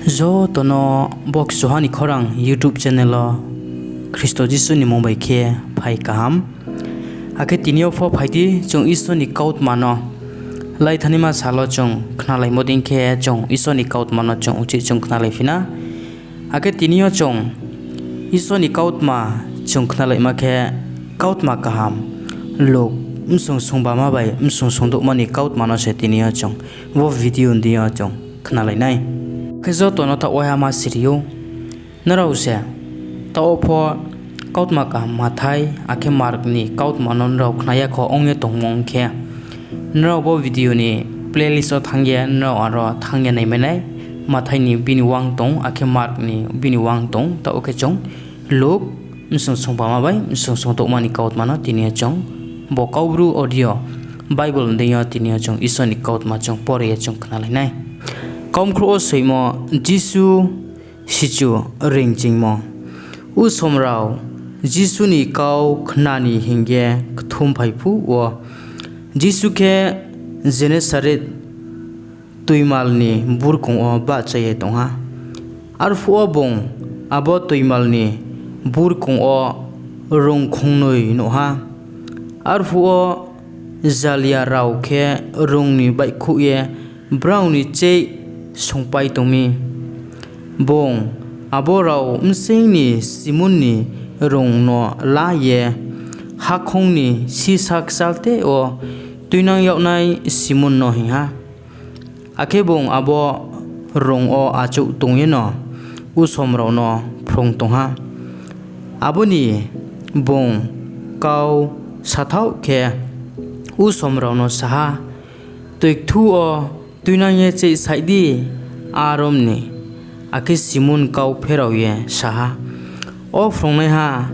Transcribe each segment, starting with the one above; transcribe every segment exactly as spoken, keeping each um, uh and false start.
Joto no bo Kchuha ni Khorang YouTube channel wo Khristo Jisu ni mmung bai khe phai kaham. Akhe tini yo pho phai di, chung Isor ni kautma no laithanaima sal wo chung khnalaimo dei khe, chung Isor ni kautma no chung uchih chung khnalaiphi na. Akhe tini yo chung Isor ni kautma chung khnalaima khe, kautma kaham Luk bsung sungbama bai bsung sungdouhma ni kautma no se tini yo chung bo video ni deing yo chung khnalai nai. Akhe joto no taoh waiha ma siri ou, nrao se taoh wo pho kautma kaham Mathai akhe Mark ni kautma no nrao khna ya kho ong ye tongmo ong khe, nrao bo video ni playlist wo thanng ye nrao aro thanng ye naimai nai. Mathai ni bini uang tong, akhe Mark ni bini uang tong, taoh khe chung Luk bsung sungbama bai bsung sungdouhma ni kautma no tini yo chung bo Kaubru audio Bible ni deing yo tini yo chung Isor ni kautma chung pore ye chung khnalai nai. Kaumkhrouh wo soimo, Jisu sichu reingchingmo. Usom rao Jisu ni kau khna ni hing ye kthumphai phuh wo, Jisu khe Genesaret toimall ni burkong wo bahcha ye tong ha. Arphuh wo bung abo toimall ni burkong wo rung khongnoi nuh ha. Arphuh wo jalia rao khe rung ni baihkhouh ye brao ni cheih songpai tong mi. Bung abo rao bsing ni Simon ni rung no la ye hakhoung ni sisa kchalteh wo tuinang yagnai Simon no hing ha. Akhe bung abo rung wo achouh tong yeno usom rao no phrung tong ha. Abo ni bung kau sathaoh khe usom rao no sa ha, Toikthu wo tuinang ye cheihsaih di, a rom ni. Akhe Simon kau pherao ye sa ha, O phrungnaiha,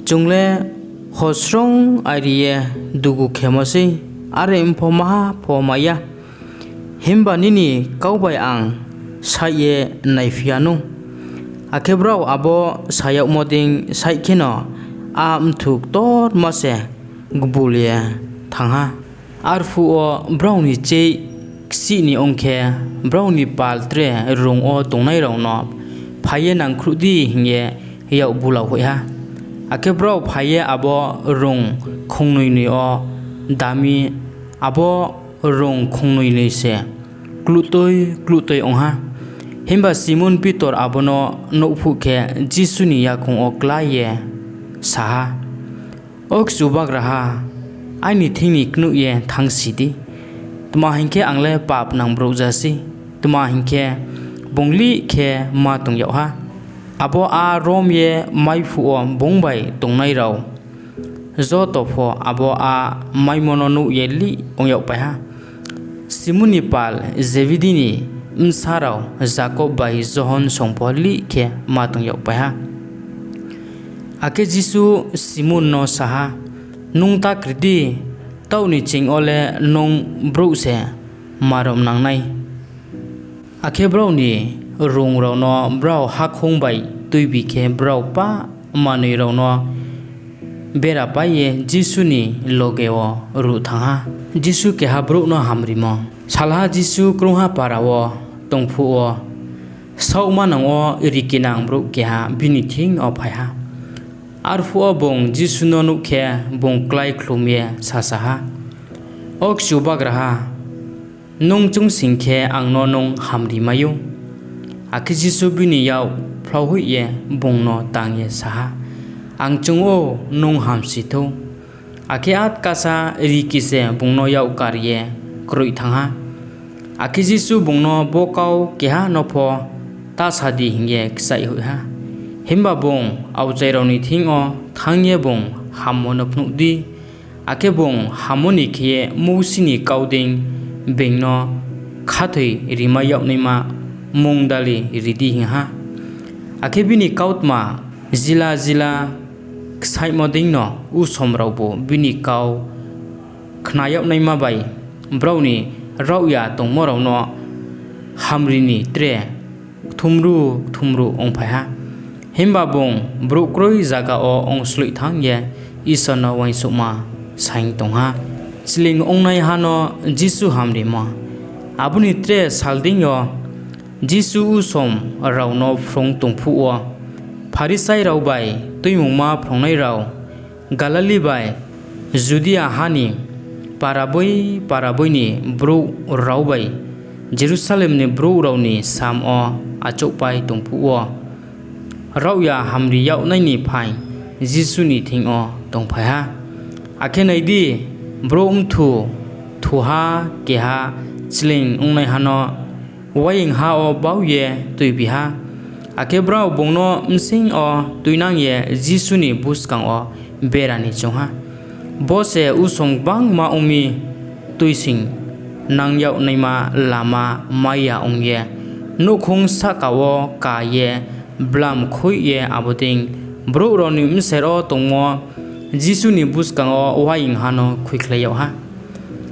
chung le horsrung airi ye dugu khemo sei, are pho maha pho mai ya. Himba nini kau bai ang saih ye naiphi yanou. Akhe brao abo sa yagmo dei saih kheno a bthwu ktorma se gbul ye thanng ha. Arphuh wo brao ni cheih kchih ni ong khe, brao ni pal tre rung wo tongnai rao no, Phai ye nangkhruh di, hing ye yak bulao hoih ha. Akhe brao phai ye abo rung khongnoinoi yo da mi, abo rung khongnoinoi se kluhtui kluhtui ong ha. Himba Simon Pitor abo no nuh phuh khe, Jisu ni yakoung wo klái ye sa ha, O Chubagraha, aini thing ni knoih ye thanngsi di; tma hing khe, ang le papnang brouh ja sei. Tma hing khe, bung lih khe ma tong yag ha. Abo a rom ye mai phuh wo bung bai tongnai rao joto pho abo a maimo no nuh ye lih ong yagpai ha. Simon ni pal Zebedi ni bsa rao Jakob bai Johon song pho lih khe ma tong yagpai ha. Akhe Jisu Simon no sa ha, Nung ta kri di, taoh ni ching yo le nung brouh se ma romnang nai. Akhe brao ni rung rao no brao hakhoung bai tuibi khe, brao pah manoi rao no berapai ye Jisu ni loge wo ruh thanng ha. Jisu Keha Brouh no Hamrimo. Salha Jisu krungha para wo tong phuh wo, saoh manang wo rikinang brouh keha bini thing yo phai ha. Arphuh wo bung Jisu no nuh khe, bung klái khlum ye sasa ha, O Chubagraha, nung choung sing khe, ang no nung hamrimai ou. Akhe Jisu bini yak phlauhoih ye bung no tang ye sa ha, Ang choung ou, nung hamsi thou. Akhe atkasa riki se bung no yak kar ye kroih thanng ha. Akhe Jisu bung no bo kau keha no pho ta sa di hing ye kchaih hoih ha. Himba bung aokchai rao ni thing yo thanng ye bung hammo no phnuh di, akhe bung hammo ni khe ye Mousi ni kau dei being no khathoirimai yag naima mungdali ri di, hing ha. Akhe bini kautma jila jila ksaihmo deino usom raobu bini kau khna yag naima bai brao ni raohya tongmo rao no hamri ni tre kthumru kthumru ongphai ha. Himba bung brouh kroi zaga wo ongsloih thanng ye Isor no uaingsouhma saing tong ha. Chleing ongnaiha no Jisu Hamrimo. Abo ni tre sal deing yo Jisu Usom rao no Phrung Tong Phuh Wo Pharisai rao bai Tuimungma Phrungnai rao Galili bai Judia ha ni paraboi paraboi ni brouh rao bai Jerusalem ni brouh rao ni samm wo achouhpai tong phuh wo, raohya hamri yag nai ni phaing Jisu ni thing yo tongphai ha. Akhe nai di, brouh bthwu thuha keha chleing ongnaiha no uaingha wo bau ye tuibi ha. Akhe brao bung no bsing yo tuinang ye Jisu ni buskang wo bera ni choung ha. Bo se usom gbangma ong mi, tuisoingnang yag naima lama mai ya ong ye, nouhkhong sahka wo ka ye blam khuih ye abo dei brouh rao ni bser wo tongmo Jisu ni buskang wo uaingha no khuikhlai yag ha.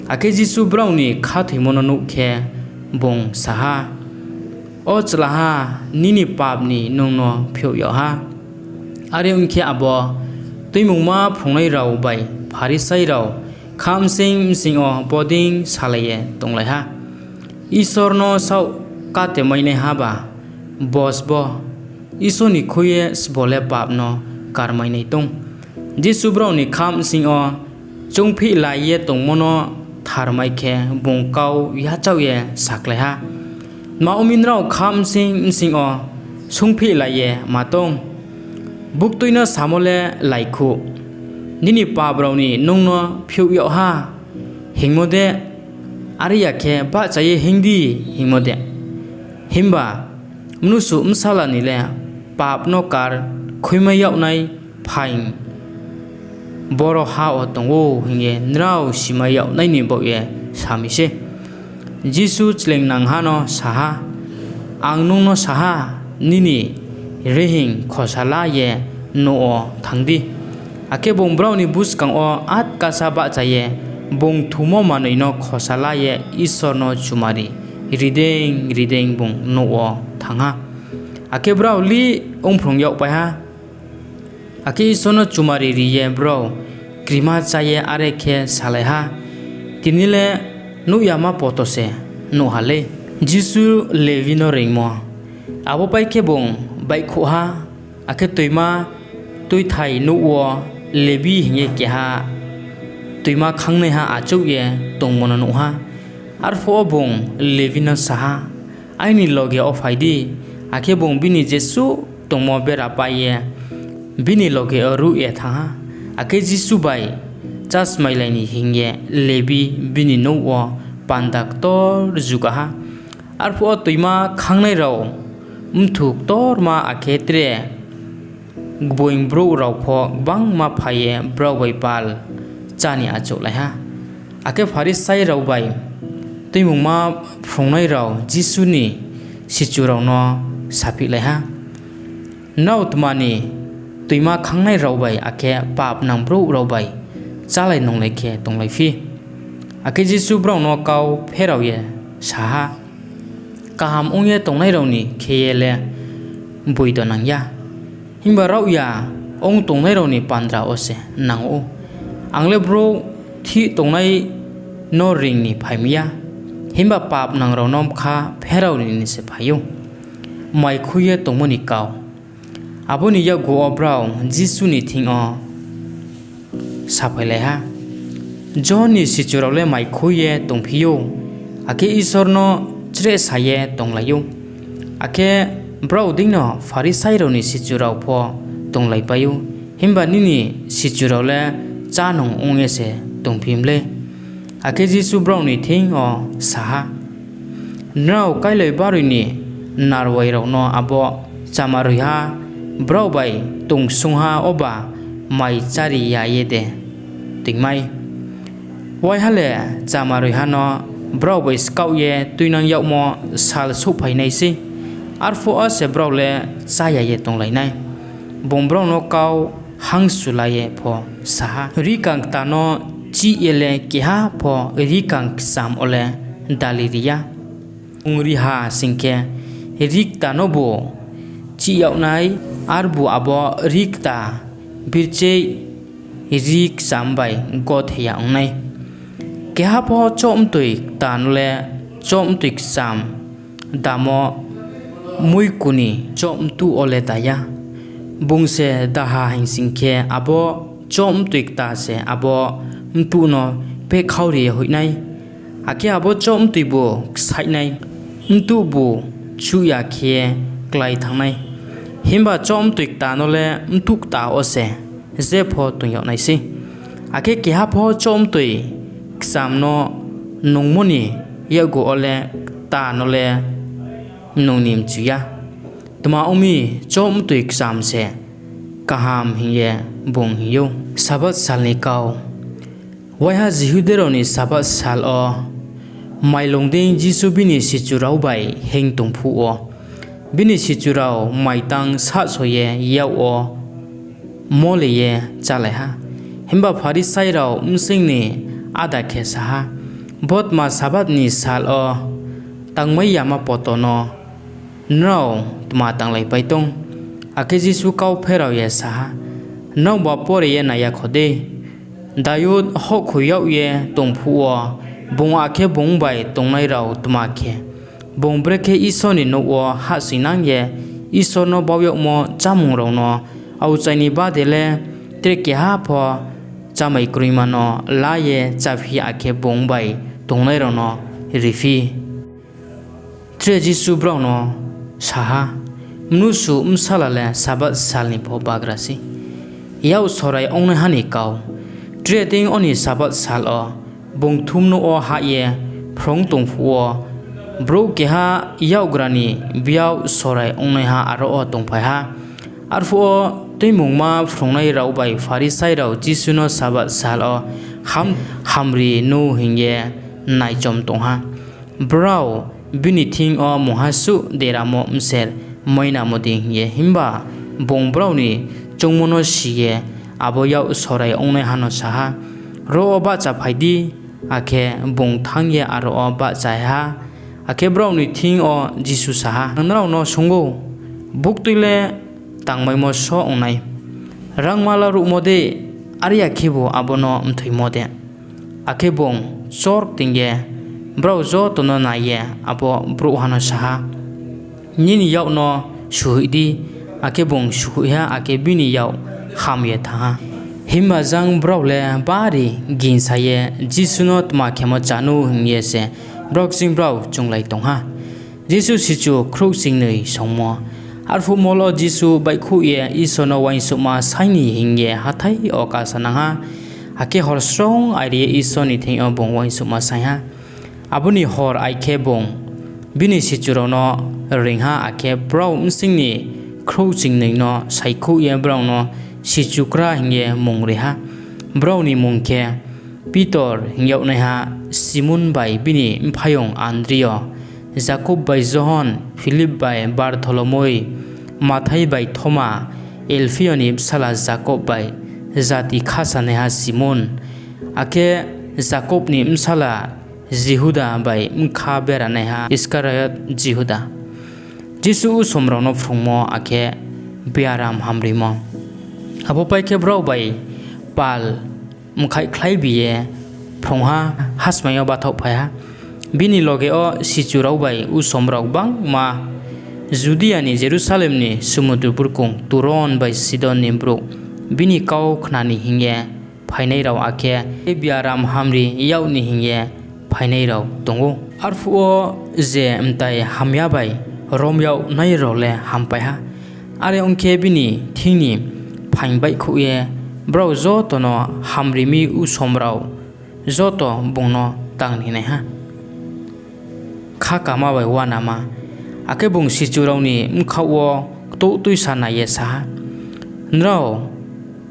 Akhe Jisu brao ni khathoimo no nuh khe, bung sa ha, O chlaha, nini pap ni nung no phiouh yag ha. Are ong khe, abo Tuimungma Phrungnai rao bai Pharisai rao khabsing bsing yo bodei salai ye tonglai ha, Isor no saoh kate mainaiha ba, bo sbo, Isor ni khui ye sbo le pap no karmainai tong? Jisu brao ni khabsing yo choungphihlai ye tongmo no tharmai khe, bung kau yachaoh ye sakhlai ha, Tma ong mi, nrao khabsing bsing yo swunngphihlai ye ma tong? Buktui no samo le laikhuh, ‘Nini pap rao ni nung no phiouh yag ha,’ hingmo de, are ya khe, ‘Bahcha ye hinng di,’ hingmo de? Himba Mnusu Bsala ni le pap no kar khuimai yag nai phaing boro ha wo tong ou hing ye nrao simai yag nai ni baoh ye sa mi sei. Jisu chlengnangha no sa ha, Ang nung no sa ha, nini rihing khosa la ye nouh wo thanng di. Akhe bung brao ni buskang wo atkasa bahcha ye bung thumo manoi no khosa la ye Isor no chumari ri dei ri dei bung nouh wo thanng ha. Akhe brao lih ongphrung yagpai ha. Akhe Isor no chumari ri ye brao krima chá ye are khe salai ha, Tini le nuh yama poto se nuh ha lei. Jisu Lebi no Reingmo Abo pái khe, bung baihkhouh ha, akhe Tuima Tuithai Nouh wo Lebi hing ye keha tuima khangnaiha achouh ye tongmo no nuh ha. Arphuh wo bung Lebi no sa ha, Aini loge wo phai di. Akhe bung bini jesuh tongmo bera pai ye bini loge wo ruh ye thanng ha. Akhe Jisu bai chásmailai ni hing ye Lebi bini nouh wo panda ktor juga ha. Arphuh wo tuima khangnai rao, bthwu ktorma, akhe tre gboing brouh rao pho gbangma phai ye brao bai pal chá ni achouhlai ha. Akhe Pharisai rao bai Tuimungma Phrungnai rao Jisu ni sichu rao no saphihlai ha, Nrao tma ni tuima khangnai rao bai akhe papnang brouh rao bai chálai nunglai khe tonglaiphi? Akhe Jisu brao no kau pherao ye sa ha, Kaham ong ye tongnai rao ni khe ye le boido nang ya, himba raohya ong tongnai rao ni bandra wo se nang ou. Ang le brouh thih tongnai no reing ni phai mi ya, himba papnang rao no bkha pherao ri ni se phai ou. Mai Khui ye Tongmo ni Kau Abo ni yakgu wo brao Jisu ni thing yo saphailai ha, Johon ni sichu rao le mai khui ye tongphi ou, akhe Isor no chrehsa ye tonglai ou. Akhe brao deino Pharisai rao ni sichu rao pho tonglaipai ou. Himba nini sichu rao le chánung ong ye se tongphi mlei? Akhe Jisu brao ni thing yo sa ha, Nrao káiloi baroi ni narwai rao no abo chamaroiha brao bai tongsungha oba mai chári ya ye de toingmai? Waiha le chamaroiha no brao bai skaoh ye tuinang yagmo sal souhphai nai sei, arphuh wo se brao le chá ya ye tonglai nai. Bung brao no kau hangsu la ye pho sa ha, Rikang kta no chih ye le keha pho rikang kcham wo le dali ri ya. Bung riha sing khe, rikta nobu chih yag nai, arbu abo rikta bircheih ri kcham bai gothe ya ong nai. Keha pho choh mtoi kta no le choh mtoi kcham dam wo muiku ni choh mtuh wo le ta ya. Bung se daha hing sing khe, abo choh mtoi kta se abo mtuh no pehkhauri ye hoih nai, akhe abo choh mtoibu ksaih nai, mtuhbu chuh ya khe klái thanng nai. Himba choh mtoi kta no le mtuh kta wo se jepho toing yag nai sei. Akhe keha pho choh mtoi kcham no nungmo ni yakgu wo le kta no le nung ni mchu ya. Tma ong mi, choh mtoi kcham se kaham hing ye bung hing ou. Sabath sal ni kau. Waiha Jihudi rao ni Sabath sal wo mailung dei Jisu bini sichu rao bai hinng tong phuh wo, bini sichu rao mai tang sahso ye yak wo mole ye chálai ha. Himba Pharisai rao bsing ni áda khe sa ha, Bo tma Sabath ni sal wo tangmai yama poto no nrao tma tanglaipai tong? Akhe Jisu kau pherao ye sa ha, Nraoba pore ye nai ya kho dei? Dayud houhkhoi yag ye tong phuh wo, bung akhe bung bai tongnai rao tma khe? Bung brekhe Isor ni nouh wo hahsoingnang ye Isor no bau yagmo chámung rao no aokchai ni bade le tre keha pho chámai kroima no la ye cháphi, akhe bung bai tongnai rao no riphi? Tre Jisu brao no sa ha, Mnusu Bsala le Sabath sal ni pho bagra sei. Yak sorai ongnaiha ni kau. Tre dei oni Sabath sal wo bung thumnouh wo hah ye phrung tong phuh wo, brouh keha yakgra ni byak sorai ongnaiha aro wo tongphai ha. Arphuh wo Tuimungma phrungnai rao bai Pharisai rao Jisu no Sabath sal wo ham-, hamri nu hing ye naichom tong ha. Brao bini thing yo mungha suh deramo bser mainamo dei hing ye. Himba bung brao ni choungmo no si ye abo yak sorai ongnaiha no sa ha, Ro wo bahchaphai di. Akhe bung thanng ye aro wo bahchai ha. Akhe brao ni thing yo Jisu sa ha, Ang nrao no swunng ou, buktui le tangmaimo só ong nai, rangma laruhmo de, are ya khebu abo no mthoimo de? Akhe bung chorkting ye brao joto no nai ye abo brouhha no sa ha, Nini yak no suhoih di. Akhe bung suhoih ha, akhe bini yak ham ye thanng ha. Himba jang brao le bari gingsa ye Jisu no tma khemo chánu hing ye se brao kching brao chounglai tong ha. Jisu sichu khrouhchingnoi songmo. Arphuh mol wo Jisu baihkhouh ye Isor no uaingsouhma saing ni hing ye hathái yo kasanang ha. Akhe hor srung airi ye Isor ni thing yo bung uaingsouhma saing ha. Abo ni hor ai khe bung bini sichu rao no reing ha, akhe brao bsing ni khrouhchingnoi no saikhouh ye brao no sichukra hing ye mmung ri ha. Brao ni mmung khe, Pitor hing yagnaiha Simon bai bini mphaiyong Andrio, Jakob bai Johon, Philip bai Bartholomoi, Mathai bai Thoma, Elphio ni bsala Jakob bai jati khasanaiha Simon, akhe Jakob ni bsala Jihuda bai bkha beranaiha Iskariot Jihuda. Jisu usom rao no phrungmo akhe biaram hamrimo. Abo pai khe brao bai pal mkhaihkhlaibi ye phrung ha, hasmai yo bathaohphai ha. Bini loge wo sichu rao bai usom rao gbangma Judia ni, Jerusalem ni, sumundru burkong Turon bai Sidon ni brouh bini kau khna ni hing ye phainai rao, akhe biaram hamri yag ni hing ye phainai rao tong ou. Arphuh wo je mtai hamya bai rom yagnai rao le hampai ha. Are ong khe, bini thing ni phaing baihkhouh ye brao joto no hamri mi, usom rao joto bung no tang ni nai ha. Khakama bai uanama. Akhe bung sichu rao ni bkhaoh wo ktouh tuisa nai ye sa ha, Nrao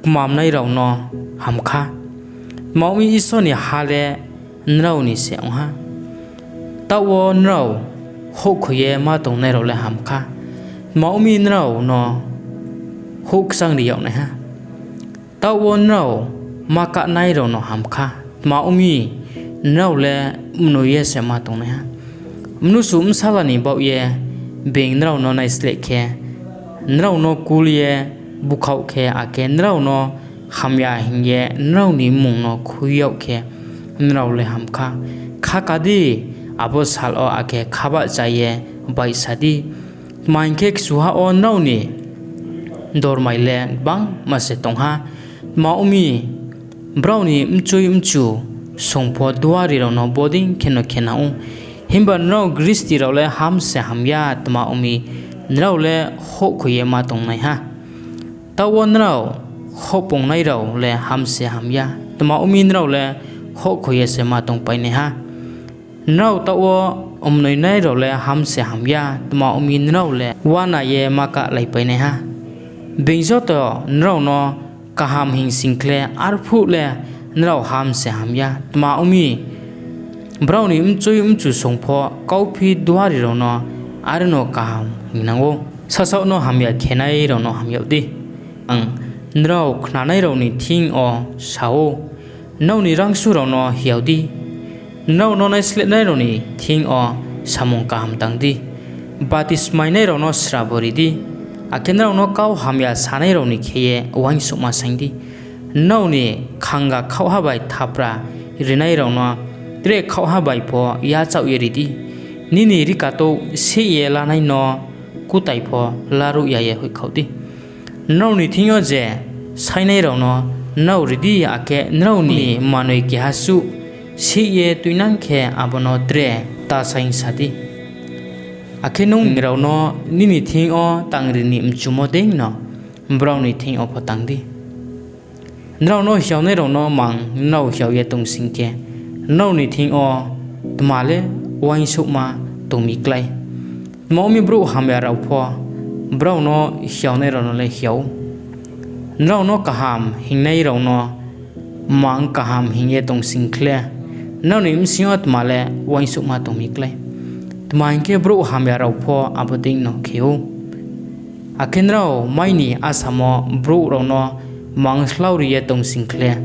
kmamnai rao no ham kha, tma ong mi, Isor ni ha le nrao ni se ong ha. Taoh wo nrao houhkhoi ye ma tongnai rao le ham kha, tma ong mi, nrao no houhkchangri yag nai ha. Taoh wo nrao ma kahnai rao no ham kha, tma ong mi, nrao le mnoi ye se ma tongnai ha. Mnusu Bsala ni baoh ye being nrao no naisleh khe, nrao no kul ye búkhaoh khe, akhe nrao no hamya hing ye nrao ni mmung no khui yag khe, nrao le ham kha. Khaka di, abo sal wo, akhe khabahcha ye baihsa di. Tma hing khe, kchuha wo nrao ni dormai le gbangma se tong ha. Tma ong mi, brao ni mchui mchu song pho duari rao no bodei kheno khenang ou. Himba nrao gristi rao le ham se ham ya; tma ong mi, nrao le houhkhoi ye ma tongnaiha. Taoh wo nrao houhpongnai rao le ham se ham ya; tma ong mi, nrao le houhkhoi ye se ma tongpainaiha. Nrao taoh wo mnoinai rao le ham se ham ya; tma ong mi, nrao le uana ye ma kahlaipainaiha. Being joto nrao no kaham hing sing khle, arphuh le nrao ham se ham ya; tma ong mi, brao ni mchui mchu song pho kauphi duari rao no areno kaham hingnang ou. Sasaoh no hamya khenai rao no ham yag di. Ang nrao khnanai rao ni thing yo sa ou, nrao ni rangsu rao no hiao di. Nrao no naislehnai rao ni thing yo samung kaham tang di. Batismainai rao no srabo ri di, akhe nrao no kau hamya sanai rao ni khe ye uaingsouhma saing di. Nrao ni khanga khaohha bai thapra rinai rao no tre khaohha bai pho yachaoh ye ri di. Nini rikatouh seih ye lanai no kutai pho laruh ya ye hoihkhaoh di. Nrao ni thing yo je saingnai rao no nrao ri di, akhe nrao ni manoi keha suh seih ye tuinang khe, abo no tre ta saingsa di. Akhe nung rao no nini thing yo tangri ni mchumo deino brao ni thing yo pho tang di. Nrao no hiaonai rao no mang nrao hiao ye tong sing khe, nrao ni thing yo tma le uaingsouhma tong mi klai? Tma ong mi, brouh hamya rao pho brao no hiaonai rao no le hiao ou. Nrao no kaham hingnai rao no mang kaham hing ye tong sing khle, nrao ni bsing yo tma le uaingsouhma tong mi klai? Tma hing khe, brouh hamya rao pho abo deino khe ou. Akhe nrao mai ni asamo brouh rao no mang slauri ye tong sing khle,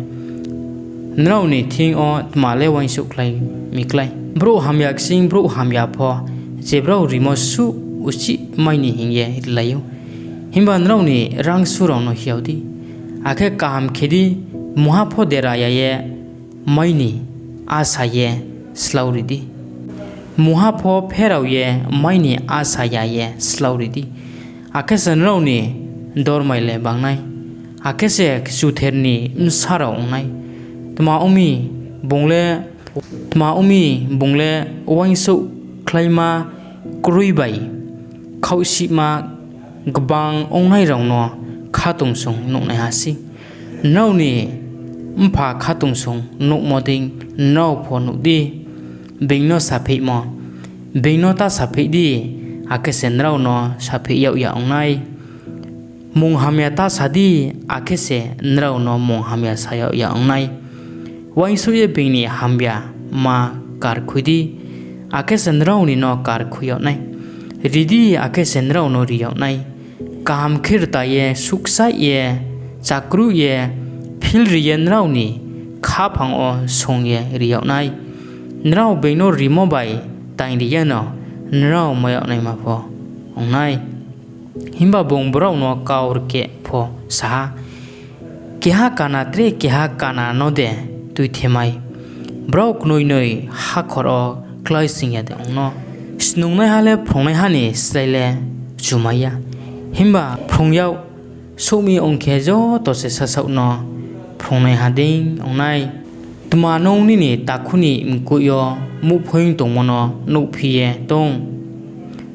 nrao ni thing yo tma le uaingsouhkhlai mi klai? Brouh hamya kching brouh hamya pho je brao rimo suh uchih mai ni hing ye rilai ou. Himba nrao ni rangsu rao no hiao di, akhe kaham khe di, mungha pho dera ya ye mai ni asa ye slauri di. Mungha pho pherao ye mai ni asa ya ye slauri di, akhe se nrao ni dormai le banng nai, akhe se Kchuther ni bsa rao ong nai. Tma ong mi, bung le, tma ong mi, bung le uaingsouhkhlaima kroi bai khaohsihma gbang ongnai rao no khatungsung nuhnaiha sei. Nrao ni Mpha khatungsung nuhmo dei nrao pho nuh di. Being no sapheihmo, being no ta sapheih di, akhe se nrao no sapheih yag ya ong nai. Mung hamya ta sa di, akhe se nrao no mung hamya sa yag ya ong nai. Uaingsouh ye being ni hamya ma karkhui di, akhe se nrao ni no karkhui yag nai. Ri di, akhe se nrao no ri yag nai. Kaham khe rta ye, suhkchaih ye, chakruh ye, philri ye nrao ni khaphang wo song ye ri yag nai. Nrao being no rimo bai taingri yeno nrao mai yag naima pho ong nai. Himba bung brao no kau rkeh pho sa ha, Keha kana tre keha kana no de tuithemai? Brao knoinoi hakhor wo kláisoing ya de ong no? Snungnaiha le phrungnaiha ni slái le chumai ya, himba phrung yag souh mi ong khe, joto se sasaoh no phrungnaiha dei ong nai. Tma nung nini takhu ni mkoih yo muhphoing tongmo no nuhphi ye tong,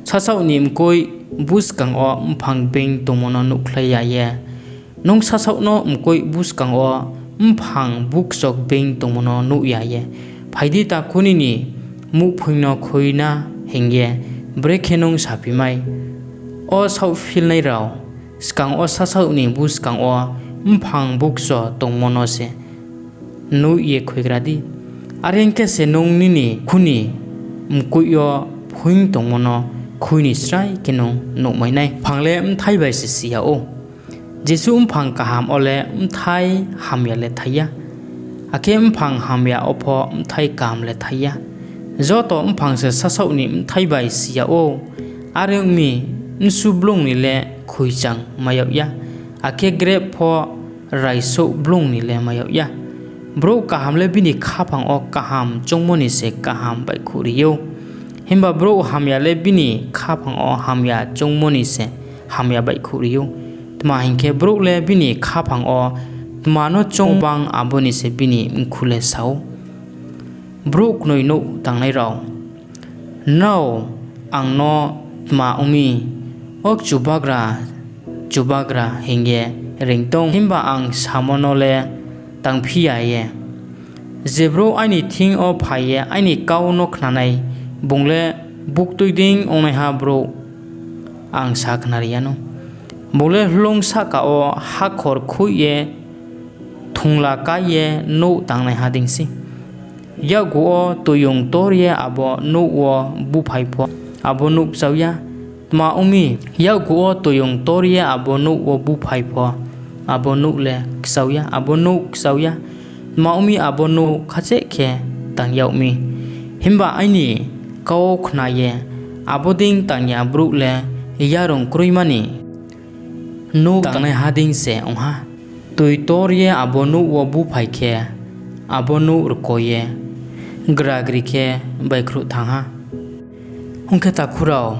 sasaoh ni mkoih buskang wo mphang gbeing tongmo no nuhkhlai ya ye? Nung sasaoh no mkoih buskang wo mphang bukcho gbeing tongmo no nuh ya ye, phai di, takhu nini muhphoing no khui na, hing ye brekhe nung saphimai? O saohphilnai rao, skang wo sasaoh ni buskang wo mphang bukcho tongmo no se nuh ye khuigra di. Are ong khe se nung nini takhu ni mkoih yo phoing tongmo no khui ni srai khe nung nuhmai nai. Mphang le bthai bai se si yag ou. Jesuh mphang kaham wo le bthai hamya le thai ya, akhe mphang hamya wo pho bthai kaham le thai ya. Joto mphang se sasaoh ni bthai bai si yag ou. Are ong mi, bsu blung ni le khuichang mai yag ya, akhe grep pho raisouh blung ni le mai yag ya. Brouh kaham le bini khaphang wo kaham choungmo ni se kaham baihkhouhri ou. Himba brouh hamya le bini khaphang wo hamya choungmo ni se hamya baihkhouhri ou; tma hing khe, brouh le bini khaphang wo tma no choung ou, bang abo ni se bini mkhu le sa ou. Brouh Knoi Nouh Tangnai rao Nrao ang no ‘Tma ong mi, O Chubagra, Chubagra’ hing ye reing tong, himba ang samo no le tangphi ya ye? Je brouh aini thing yo phai ye aini kau no khnanai, bung le buktui dei ongnaiha brouh, ang sakhnari yanou. Bung le hloung sahka wo hakhor khuih ye thongla kái ye nouh tangnaiha dei sei. Yakgu wo toiyong tor ye abo nouh wo búphai pho, abo nouh kchau ya; tma ong mi, yakgu wo toiyong tor ye abo nouh wo búphai pho, abo nouh le kchau ya, abo nouh kchau ya; tma ong mi, abo nouh khasaih khe tang yag mi. Himba aini kau khna ye abo dei tang ya brouh le yarung kroima ni nouh tangnaiha dei se ong ha. Toi tor ye abo nouh wo búphai khe, abo nouh rko ye gragri khe baihkhouh thanng ha. Ong khe, takhu rao,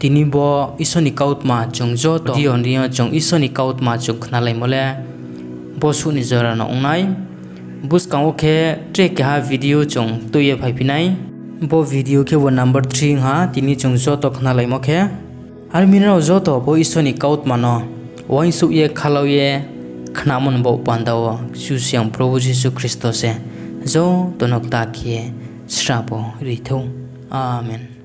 tini bo Isor ni kautma chung joto audio ni yo chung Isor ni kautma chung khnalaimo le bo suh ni jora no ong nai. Buskang wo khe tre keha video chung tui ye phaiphi nai. Bo video khe bo number three ong ha, tini chung joto khnalaimo khe. Are mi nrao joto bo Isor ni kautma no uaingsouh ye khalau ye khnamo ni baoh panda wo Kchusoyang Probhu Jisu Khristo se joto no kta khe srabo ri thou. Amen.